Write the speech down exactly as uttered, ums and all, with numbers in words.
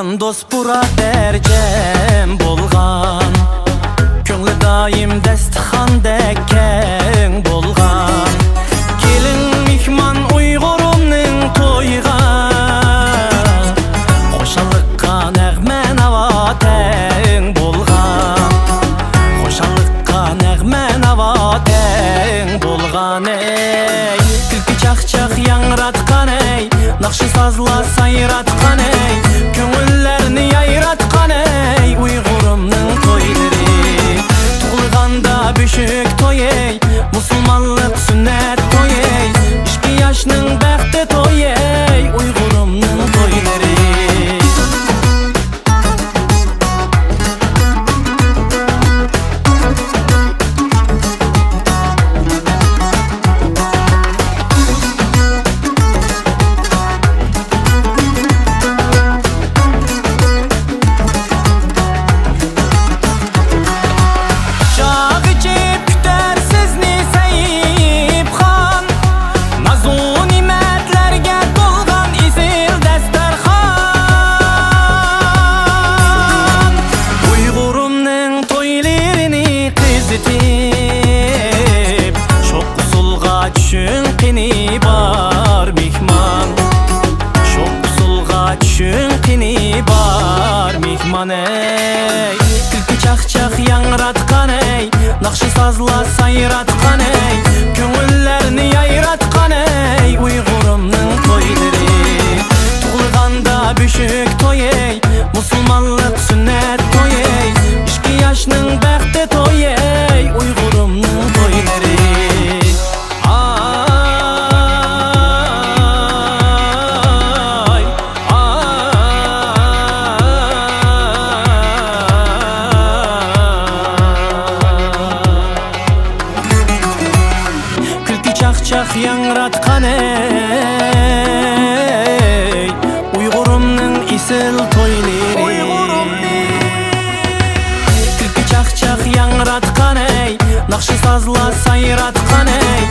دوست بۇرادەر جەم بولغان، كۆڭلى دائىم دەستىخاندەك كەڭ بولغان. كېلىڭ مېھمان ئۇيغۇرۇمنىڭ تويىغا، خۇشاللىققا نەغمە ناۋا تەڭ بولغان، خۇشاللىققا نەغمە ناۋا تەڭ بولغان. ئەي، كۈلكە چاقچاق ياڭراتقان، ئەي، ناخشا سازلار سايراتقان، ئەي، كۆڭۈللەرنى يايراتقان، ئەي، ئۇيغۇرۇمنىڭ تويلىرى. تۇغۇلغاندا بۆشۈك توي، ئەي، مۇسۇلمانلىق سۈننەت توي، ئەي، ئىككى ياشنىڭ بەختى توي، ئەي، ئۇيغۇرۇمنىڭ تويلىرى. چاغ ئېچىپ كۈتەر سىزنى سەيىپخان، نازۇ نېمەتلەرگە تولغان ئېسىل دەستەرخان. ئۇيغۇرۇمنىڭ تويلىرىنى قىزىتىپ، شوق ئۇسسۇلغا چۈشۈڭ قېنى بار مېھمان. شوق ئۇسسۇلغا چۈشۈڭ قېنى بار مېھمان، ئەي. كۈلكە چاقچاق ياڭراتقان، ئەي، ناخشا سازلار سايراتقان، ئەي، كۆڭۈللەرنى يايراتقان، ئەي، ئۇيغۇرۇمنىڭ تويلىرى. تۇغۇلغاندا بۆشۈك توي، ئەي، مۇسۇلمانلىق سۈننەت توي، ئەي، ئىككى ياشنىڭ بەختى توي، ئەي، ئۇيغۇرۇمنىڭ تويلىرى. ئاي، ئاي. كۈلكە چاقچاق ياڭراتقان، ئەي، ئۇيغۇرۇمنىڭ ئېسىل تويلىرى. كۈلكە چاقچاق ياڭراتقان، ئەي، ناخشا سازلار سايراتقان، ئەي،